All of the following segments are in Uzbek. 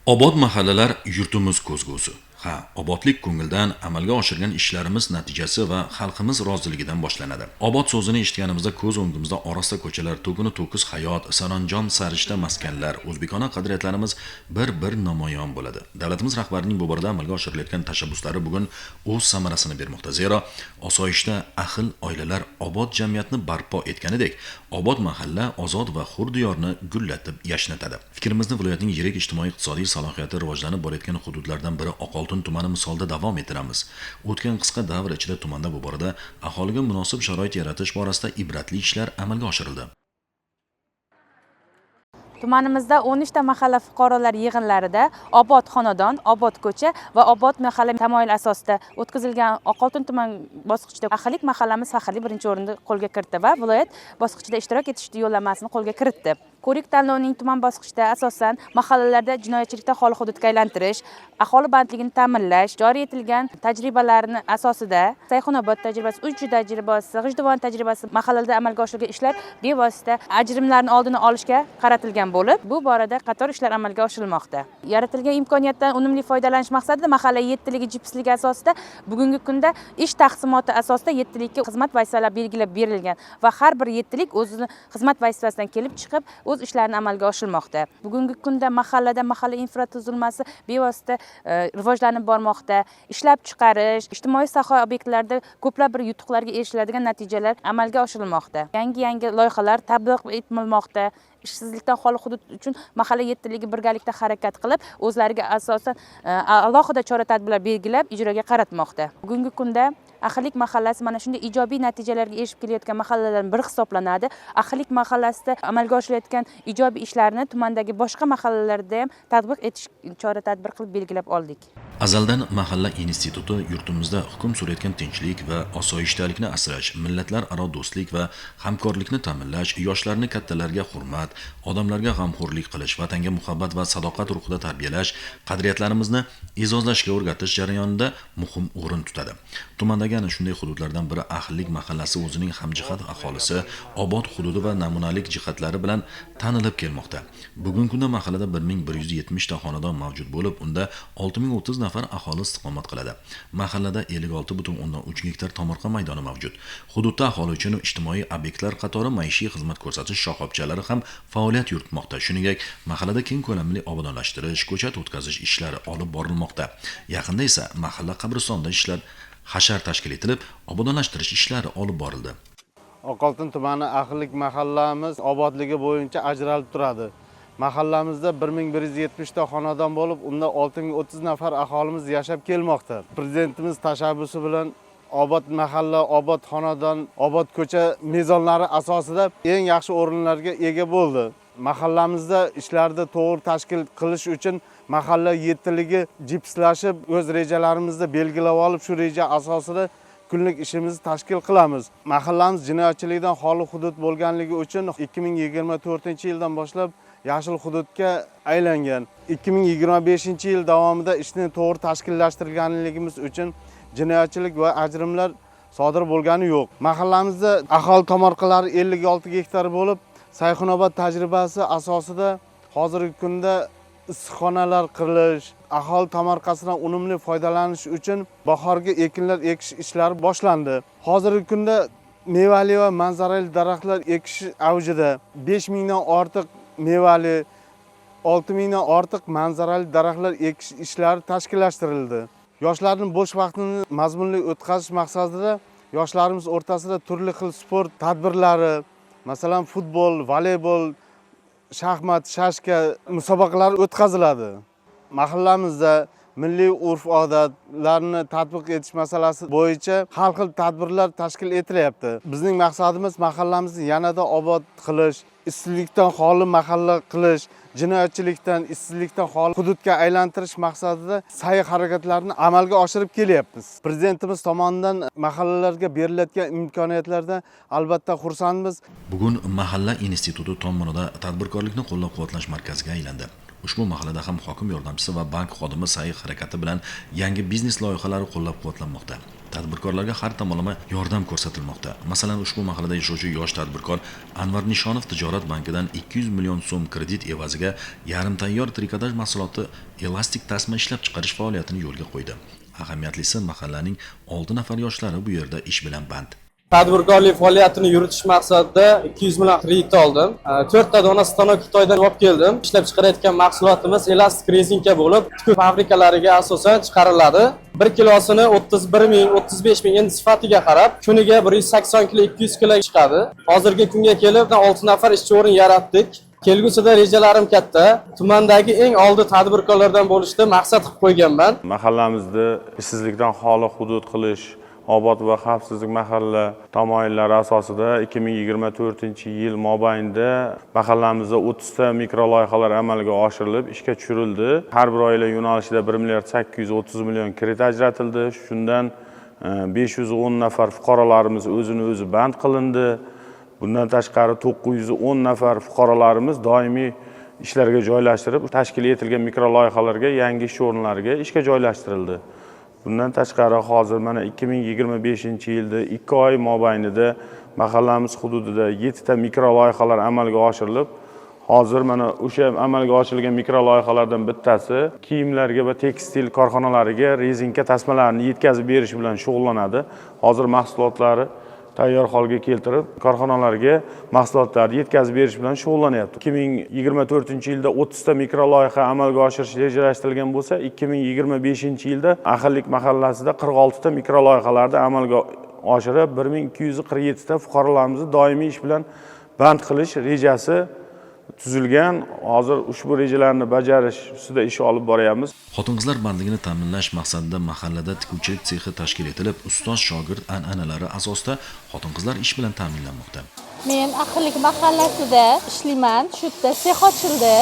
Obod mahallalar yurtimiz ko'zgusi. Ha, obodlik ko'ngildan, amalga oshirgan ishlarimiz natijasi va xalqimiz roziligidan boshlanadi. Obod so'zini eshitganimizda ko'z o'ngimizda orasta ko'chalar, to'kini to'kis hayot, saranjom sarishta maskanlar, o'zbekona qadriyatlarimiz bir-bir namoyon bo'ladi. Davlatimiz rahbarining bu borada amalga oshirilayotgan tashabbuslari bugun o'z samarasini bermoqda. Zero osoyishta ahil oilalar obod jamiyatni barpo etganidek, obod mahalla ozod va hur diyorni gullatib yashnatadi. Fikrimizni viloyatning yirik ijtimoiy-iqtisodiy salohiyati rivojlanib borayotgan hududlardan biri Oqoltin tumani misolida davom ettiramiz. O'tgan qisqa davr ichida tumanda bu borada aholiga munosib sharoit yaratish borasida ibratli ishlar amalga oshirildi. Tumanimizda 13 ta mahalla fuqarolar yig'inlarida obod xonadon, obod ko'cha va obod mahalla tamoyili asosida o'tkazilgan Oqoltin tuman bosqichida Ahillik mahallamiz faxrli birinchi o'rinni qo'lga kiritdi va viloyat bosqichida ishtirok etish yo'llanmasini qo'lga kiritdi. Ko'rik tanlovining tuman bosqichida asosan mahallalarda jinoyatchilikdan xoli hududga aylantirish, aholi bandligini ta'minlash, joriy etilgan tajribalarni asosida Sayxunobod tajribasi, Uychi tajribasi, G'ijduvon tajribasi mahallalarda amalga oshirilgan ishlar bevosita ajrimlarni oldini olishga qaratilgan bo'lib, bu borada qator ishlar amalga oshirilmoqda. Yaratilgan imkoniyatdan unumli foydalanish maqsadida mahalla yettiligi jipsligi asosida bugungi kunda ish taqsimoti asosida yettilikka xizmat vazifalari belgilab berilgan va har bir yettilik o'zini xizmat vazifasidan kelib chiqib o'z ishlarini amalga oshirmoqda. Bugungi kunda mahallada mahalla infratuzilmasi bevosita rivojlanib bormoqda. Ishlab chiqarish, ijtimoiy soha obyektlarida ko'plab bir yutuqlarga erishiladigan natijalar amalga oshirilmoqda. Yangi-yangi loyihalar tatbiq etilmoqda. Ishsizlikdan xoli hudud uchun mahalla yettiligi birgalikda harakat qilib, o'zlariga asosan alohida chora-tadbirlar belgilab ijroga qaratmoqda. Bugungi kunda Ahillik mahallasi mana shunday ijobiy natijalarga erishib kelayotgan mahallalardan biri hisoblanadi. Ahillik mahallasida amalga oshirilayotgan ijobiy ishlarni tumandagi boshqa mahallalarda ham tatbiq etish chora-tadbir qilib belgilab oldik. Azaldan mahalla instituti yurtimizda hukm surayotgan tinchlik va osoyishtalikni asrash, millatlararo do'stlik va hamkorlikni ta'minlash, yoshlarni kattalarga hurmat, odamlarga g'amxo'rlik qilish, vatanga muhabbat va sadoqat ruhida tarbiyalash, qadriyatlarimizni e'zozlashga o'rgatish jarayonida muhim o'rin tutadi. Tumandagi ana shunday hududlardan biri Ahillik mahallasi o'zining hamjihat aholisi, obod hududi va namunalik jihatlari bilan tanilib kelmoqda. Bugungi kunda mahallada 1170 ta xonadon mavjud bo'lib, unda 6030 nafar aholi istiqomat qiladi. Mahallada 56,3 gektar tomorqa maydoni mavjud. Hududda aholi uchun ijtimoiy obyektlar qatori maishiy xizmat ko'rsatish shoxobchalari ham faoliyat yuritmoqda. Shuningdek, mahallada keng ko'lamli obodonlashtirish, ko'chat o'tkazish ishlari olib borilmoqda. Yaqinda esa mahalla qabristonida ishlar hashar tashkil etilib, obodonlashtirish ishlari olib borildi. Oqoltin tumani Ahillik mahallamiz obodligi bo'yicha ajralib turadi. Mahallamizda 1170 ta xonadon bo'lib, unda 6030 nafar aholimiz yashab kelmoqda. Prezidentimiz tashabbusi bilan obod mahalla, obod xonadon, obod ko'cha mezonlari asosida eng yaxshi o'rinlarga ega bo'ldi. Mahallamizda ishlarni to'g'ri tashkil qilish uchun mahalla yettiligi jipslashib, o'z rejalarimizni belgilab olib, shu reja asosida kunlik ishimizni tashkil qilamiz. Mahallamiz jinoyatchilikdan xoli hudud bo'lganligi uchun 2024-yildan boshlab yashil hududga aylangan. 2025-yil davomida ishni to'g'ri tashkillashtirganligimiz uchun jinoyatchilik va ajrimlar sodir bo'lgani yo'q. Mahallamizda aholi tomorqalari 56 gektar bo'lib, Sayxunobod tajribasi asosida hozirgi kunda issiqxonalar qurilish, aholi tomorqasidan unumli foydalanish uchun bahorgi ekinlar ekish ishlari boshlandi. Hozirgi kunda mevali va manzarali daraxtlar ekish avjida. 5000 dan ortiq mevali, 6000 dan ortiq manzarali daraxtlar ekish ishlari tashkillashtirildi. Yoshlarning bo'sh vaqtini mazmunli o'tkazish maqsadida yoshlarimiz o'rtasida turli xil sport tadbirlari, masalan, futbol, voleybol, shaxmat, shashka musobaqalari o'tkaziladi. Mahallamizda milliy urf-odatlarni tatbiq etish masalasi bo'yicha har xil tadbirlar tashkil etilyapti. Bizning maqsadimiz mahallamizni yanada obod qilish, ishsizlikdan xoli mahalla qilish, jinoyatchilikdan, ishsizlikdan xoli hududga aylantirish maqsadida sa'y harakatlarni amalga oshirib kelyapmiz. Prezidentimiz tomonidan mahallalarga berilayotgan imkoniyatlardan albatta xursandmiz. Bugun mahalla instituti tomonidan tadbirkorlikni qo'llab-quvvatlash markaziga aylandi. Ushbu mahallada ham hokim yordamchisi va bank xodimi sa'y harakati bilan yangi biznes loyihalari qo'llab-quvvatlanmoqda. Tadbirkorlarga har tomonlama yordam ko'rsatilmoqda. Masalan, ushbu mahallada yashovchi yosh tadbirkor Anvar Nishonov Tijorat bankidan 200 million so'm kredit evaziga yarim tayyor trikotaj mahsuloti elastik tasma ishlab chiqarish faoliyatini yo'lga qo'ydi. Ahamiyatlisi, mahallaning 6 nafar yoshlari bu yerda ish bilan band. Tadbirkorlik faoliyatini yuritish maqsadida 200 million kredit oldim. To'rtta dona stanok Xitoydan olib keldim. Ishlab chiqarayotgan mahsulotimiz elastik rezinka bo'lib, tikuv fabrikalariga asosan chiqariladi. 1 kilosini 31 ming, 35 ming, endi sifatiga qarab, kuniga 180 kilo, 200 kilo chiqadi. Hozirgi kunga kelib 6 nafar ishchi o'rin yaratdik. Kelgusida rejalarim katta. Tumandagi eng oldi tadbirkorlardan bo'lishni maqsad qilib qo'yganman. Mahallamizda ishsizlikdan xoli hudud qilish, obod va xavfsizlik mahalla tamoyillari asosida 2024 yil mobaynida mahallamizda 30 ta mikroloyihalar amalga oshirilib, ishga tushirildi. Har bir oila yo'nalishida 1 milliard 830 million kredit ajratildi. Shundan 510 nafar fuqarolarimiz o'zini o'zi band qilindi. Bundan tashqari, 910 nafar fuqarolarimiz doimiy ishlarga joylashtirib, tashkil etilgan mikroloyihalarga, yangi ish o'rinlariga ishga joylashtirildi. Bundan tashqari, hozir mana 2025 yilda 2 oy mobaynida mahallamiz hududida yettita mikroloyihalar amalga oshirilib, hozir mana o'sha amalga oshirilgan mikroloyihalardan bittasi kiyimlarga va tekstil korxonalariga rezinka tasmalarini yetkazib berish bilan shug'ullanadi. Hozir mahsulotlari tayyor holga keltirib, korxonalarga mahsulotlarni yetkazib berish bilan shug'ullanyapti. 2024 yilda 30 ta mikroloyiha amalga oshirish rejalashtirilgan bo'lsa, 2025 yilda Ahillik mahallasida 46 ta mikroloyihalarni amalga oshirib, 1247 ta fuqarolarimizni doimiy ish bilan band qilish rejasi tuzilgan. Hozir ushbu rejalarni bajarish ustida ish olib boryapmiz. Xotin-qizlar bandligini ta'minlash maqsadida mahallada tikuvchilik sexi tashkil etilib, ustoz shogird an'analari asosida xotin-qizlar ish bilan ta'minlanmoqda. Men Ahillik mahallasida ishlayman. Shu yerda sex ochildi.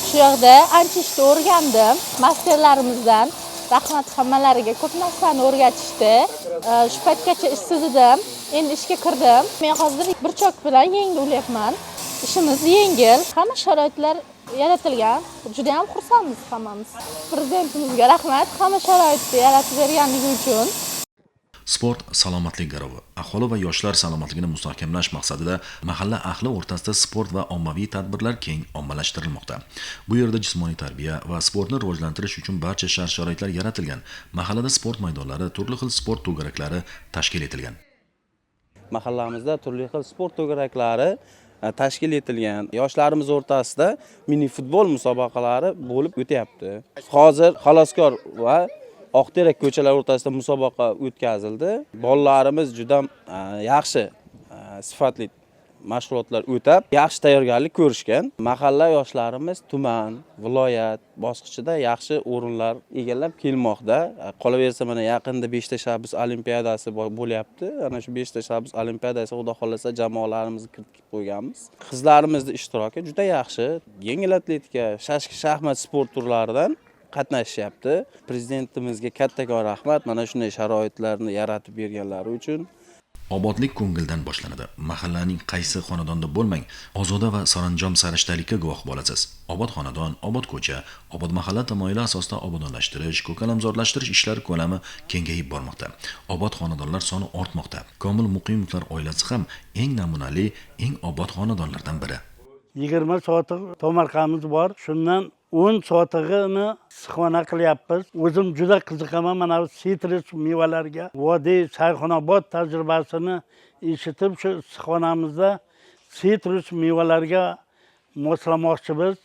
Shu yoqda ancha ishni o'rgandim masterlarimizdan. Rahmat hammalariga, ko'p narsani o'rgatishdi. Shu paytgacha ishsiz edim. Endi ishga kirdim. Men hozir bir chok bilan yengni ulayapman. Ishimiz yengil, hamma sharoitlar yaratilgan. Juda ham xursandmiz hammamiz. Prezidentimizga rahmat, hamma sharoitni yaratib berganligi uchun. Sport salomatlik garovi. Aholi va yoshlar salomatligini mustahkamlash maqsadida mahalla ahli o'rtasida sport va ommaviy tadbirlar keng ommalashtirilmoqda. Bu yerda jismoniy tarbiya va sportni rivojlantirish uchun barcha shart-sharoitlar yaratilgan. Mahallada sport maydonlari, turli xil sport to'garaklari tashkil etilgan. Mahallamizda turli xil sport to'garaklari tashkil etilgan. Yoshlarimiz o'rtasida mini futbol musobaqalari bo'lib o'tyapti. Hozir Xaloskor va Oqterak ko'chalari o'rtasida musobaqa o'tkazildi. Bolalarimiz juda yaxshi sifatli mashg'ulotlar o'tab, yaxshi tayyorgarlik ko'rishgan. Mahalla yoshlarimiz tuman, viloyat bosqichida yaxshi o'rinlar egallab kelmoqda. Qolaversa, mana yaqinda "Besh tashabbus olimpiadasi" bo'lyapti. Ana shu "Besh tashabbus olimpiadasi", xudo xohlasa, jamoalarimizni kiritib qo'yganmiz. Qizlarimizni ishtiroki juda yaxshi. Yengil atletika, shashka, shaxmat sport turlaridan qatnashishyapti. Prezidentimizga kattakon rahmat, mana shunday sharoitlarni yaratib berganlari uchun. Obodlik ko'ngildan boshlanadi. Mahallaning qaysi xonadonda bo'lmang, ozoda va saranjom sarishtalikka guvoh bo'lasiz. Obod xonadon, obod ko'cha, obod mahalla tamoyili asosida obodonlashtirish, ko'kalamzorlashtirish ishlari ko'lami kengayib bormoqda. Obod xonadonlar soni ortmoqda. Komil Muqimovlar oilasi ham eng namunali, eng obod xonadonlardan biri. 20 sotix tomorqamiz bor. Shundan 10 sotig'ini issiqxona qilyapmiz. O'zim juda qiziqaman mana bu sitrus mevalarga. Vodiy Sayxunobod tajribasini eshitib, shu issiqxonamizda sitrus mevalarga moslamoqchimiz.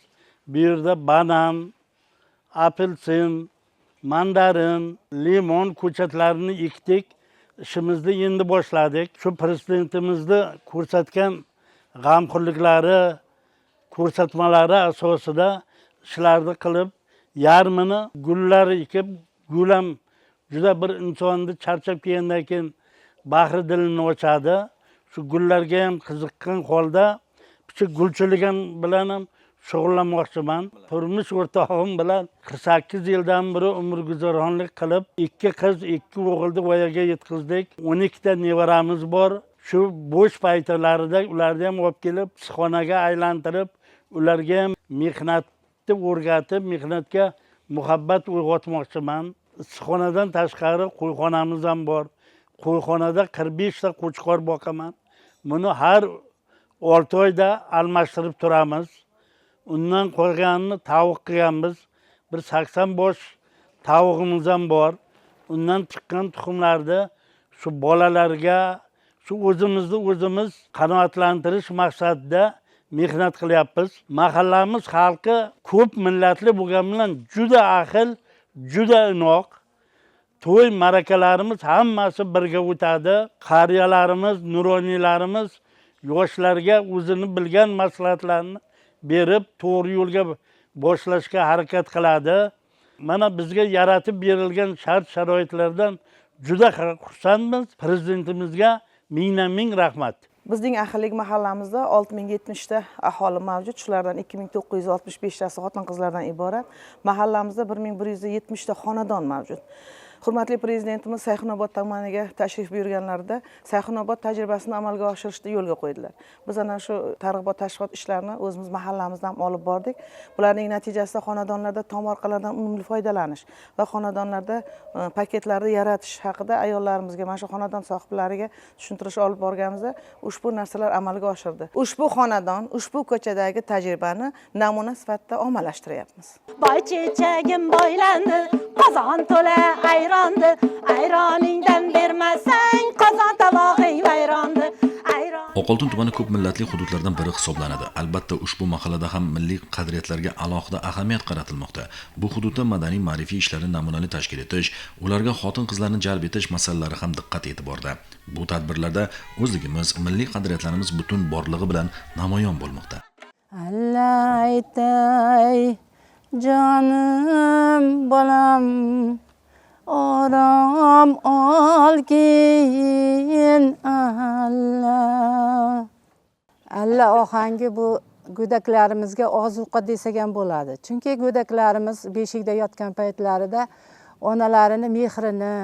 Bu yerda banan, apelsin, mandarin, limon ko'chatlarini ekdik. Ishimizni endi boshladik. Shu prezidentimizni ko'rsatgan g'amxo'rliklari, ko'rsatmalari asosida ishlarni qilib, yarmini gullar ekib, gul ham juda bir insonni charchab kelgandan keyin bahri dilini ochadi. Shu gullarga ham qiziqqan holda kichik gulchilik ham bilan ham shug'ullanmoqchiman. Turmush o'rtog'im bilan 48 yildan beri umrguzaronlik qilib, ikki qiz, ikki o'g'ilni voyaga yetkazdik. 12 ta nevaramiz bor. Shu bo'sh paytlarida ularni ham olib kelib issiqxonaga aylantirib, ularga ham mehnat Mehnatni o'rgatib, mehnatga muhabbat uyg'otmoqchiman. Issiqxonadan tashqari qo'yxonamiz ham bor. Qo'yxonada 45 ta qo'chqor boqaman. Buni har 6 oyda almashtirib turamiz. Undan qolganini tovuq qilganmiz. Bir 80 bosh tovug'imiz ham bor. Undan chiqqan tuxumlarni shu bolalarga, shu o'zimizni o'zimiz qanoatlantirish maqsadida mehnat qilyapmiz. Mahallamiz xalqi ko'p millatli bo'lgani bilan juda ahil, juda inoq. To'y ma'rakalarimiz hammasi birga o'tadi. Qariyalarimiz, nuroniylarimiz yoshlarga o'zini bilgan maslahatlarni berib, to'g'ri yo'lga boshlashga harakat qiladi. Mana bizga yaratib berilgan shart-sharoitlardan juda xursandmiz. Prezidentimizga mingdan ming rahmat. Bizning ahillik mahallamizda 6070 ta aholi mavjud. Shulardan 2965 tasi xotin-qizlardan iborat. Mahallamizda 1170 ta xonadon mavjud. Hurmatli prezidentimiz Sayxunobod tumaniga tashrif buyurganlarida Sayxunobod tajribasini amalga oshirishni yo'lga qo'ydilar. Biz ana shu targ'ibot tashviqot ishlarini o'zimiz mahallamizda ham olib bordik. Bularning natijasida xonadonlarda tomorqalardan unumli foydalanish va xonadonlarda paketlarni yaratish haqida ayollarimizga, mana shu xonadon sohiblariga tushuntirish olib borganimizda ushbu narsalar amalga oshirdi. Ushbu xonadon, ushbu ko'chadagi tajribani namuna sifatida ommalashtiryapmiz. Boy chechagim boylandi, qozon to'la ayrondi, ayroningdan bermasang qozon tovog'ing vayrondi. Oqoltin tumani ko'p millatli hududlardan biri hisoblanadi. Albatta, ushbu mahallada ham milliy qadriyatlarga alohida ahamiyat qaratilmoqda. Bu hududda madaniy ma'rifiy ishlarni namunali tashkil etish, ularga xotin-qizlarni jalb etish masalalari ham diqqat e'tiborda. Bu tadbirlarda o'zligimiz, milliy qadriyatlarimiz butun borlig'i bilan namoyon bo'lmoqda. Alla aytay jonim bolam, orom olgin alla. Alla ohangi bu go'daklarimizga ozuqa desak ham bo'ladi. Chunki go'daklarimiz beshikda yotgan paytlarida onalarini mehrini,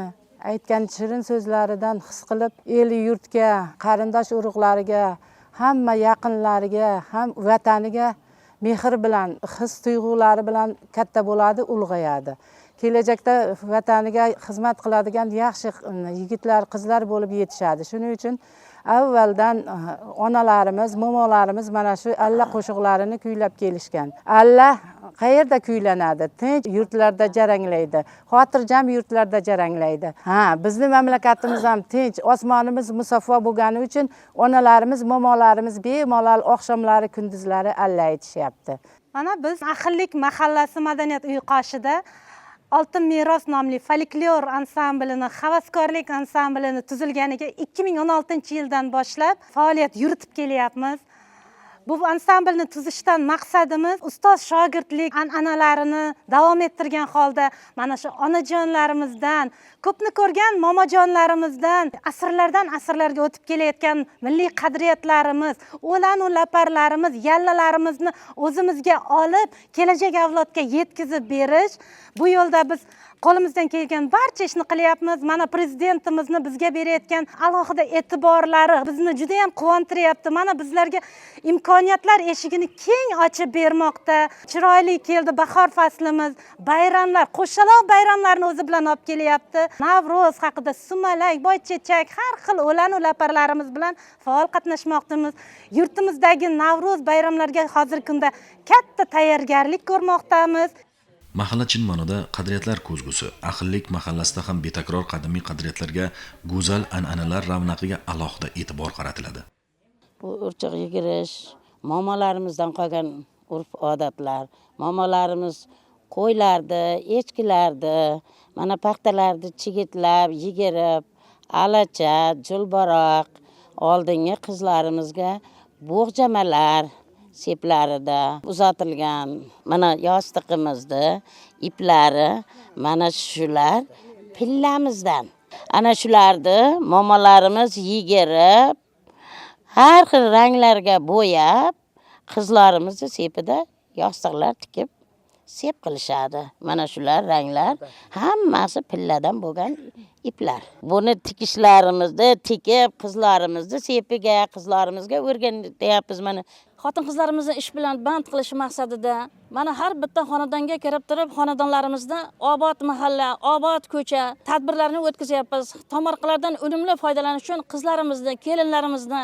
aytgan shirin so'zlaridan his qilib, el yurtga, qarindosh urug'lariga, hamma yaqinlariga, ham vataniga mehr bilan, his tuyg'ulari bilan katta bo'ladi, ulg'ayadi. Kelajakda vataniga xizmat qiladigan yaxshi yigitlar, qizlar bo'lib yetishadi. Shuning uchun avvaldan onalarimiz, momolarimiz mana shu alla qo'shiqlarini kuylab kelishgan. Alla qayerda kuylanadi? Tinch yurtlarda jaranglaydi, xotirjam yurtlarda jaranglaydi. Ha, bizni mamlakatimiz ham tinch, osmonimiz musaffo bo'lgani uchun onalarimiz, momolarimiz bemalol oqshomlari, kunduzlari alla aytishyapti. Mana biz Ahillik mahallasi madaniyat uyi qoshida Oltin meros nomli folklor ansamblini, havaskorlik ansamblini tuzilganiga 2016-yildan boshlab faoliyat yuritib kelyapmiz. Bu ansamblni tuzishdan maqsadimiz ustoz shogirdlik an'analarini davom ettirgan holda mana shu onajonlarimizdan, ko'pni ko'rgan momojonlarimizdan asrlardan asrlarga o'tib kelayotgan milliy qadriyatlarimiz, o'lan-u laparlarimiz, yallalarimizni o'zimizga olib, kelajak avlodga yetkazib berish. Bu yo'lda biz qo'limizdan kelgan barcha ishni qilyapmiz. Mana prezidentimizni bizga berayotgan alohida e'tiborlari bizni juda ham quvontiryapti. Mana bizlarga imkoniyatlar eshigini keng ochib bermoqda. Chiroyli keldi bahor faslimiz, bayramlar, qo'shaloq bayramlarni o'zi bilan olib kelyapti. Navro'z haqida sumalak, boychechak, har xil o'lan-u laparlarimiz bilan faol qatnashmoqdamiz. Yurtimizdagi Navro'z bayramlarga hozirgi kunda katta tayyorgarlik ko'rmoqdamiz. Mahalla chin ma'noda qadriyatlar ko'zgusi. Ahillik mahallasida ham betakror qadimiy qadriyatlarga, go'zal an'analar ravnaqiga alohida e'tibor qaratiladi. Bu urchiq yigirish momolarimizdan qolgan urf-odatlar. Momolarimiz qo'ylardi, echkilardi, mana paxtalarni chigitlab, yigirib, alacha, julbaroq, oldingi qizlarimizga bo'g'jamalar seplarida uzatilgan. Mana yostiqimizni iplari mana shular pillamizdan. Ana shularni momolarimiz yigirib, har xil ranglarga bo'yab, qizlarimizni sepida yostiqlar tikib sep qilishadi. Mana shular ranglar hammasi pilladan bo'lgan iplar. Buni tikishlarimizda tikib qizlarimizni sepiga, qizlarimizga o'rgatyapmiz mana. Xotin qizlarimizni ish bilan band qilish maqsadida mana har bitta xonadonga kirib turib, xonadonlarimizda obod mahalla, obod ko'cha tadbirlarini o'tkazyapmiz. Tomorqalardan unumli foydalanish uchun qizlarimizni, kelinlarimizni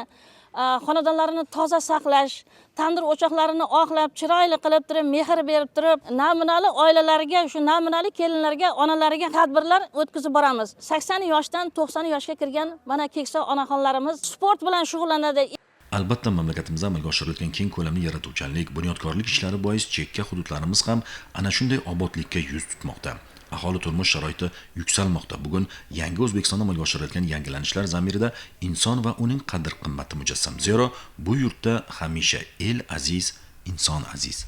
xonadonlarini toza saqlash, tandir o'choqlarini oqlab, chiroyli qilib turib, mehr berib turib, namunali oilalarga, shu namunali kelinlarga, onalariga tadbirlar o'tkazib boramiz. 80 yoshdan 90 yoshga kirgan mana keksa onaxonlarimiz sport bilan shug'ullanadi. Albatta, mamlakatimizda amalga oshirilayotgan keng ko'lamli yaratuvchanlik, bunyodkorlik ishlari bois chekka hududlarimiz ham ana shunday obodlikka yuz tutmoqda. Aholi turmush sharoiti yuksalmoqda. Bugun yangi O'zbekistonda amalga oshirilayotgan yangilanishlar zamirida inson va uning qadr-qimmati mujassam. Zero bu yurtda hamisha el aziz, inson aziz.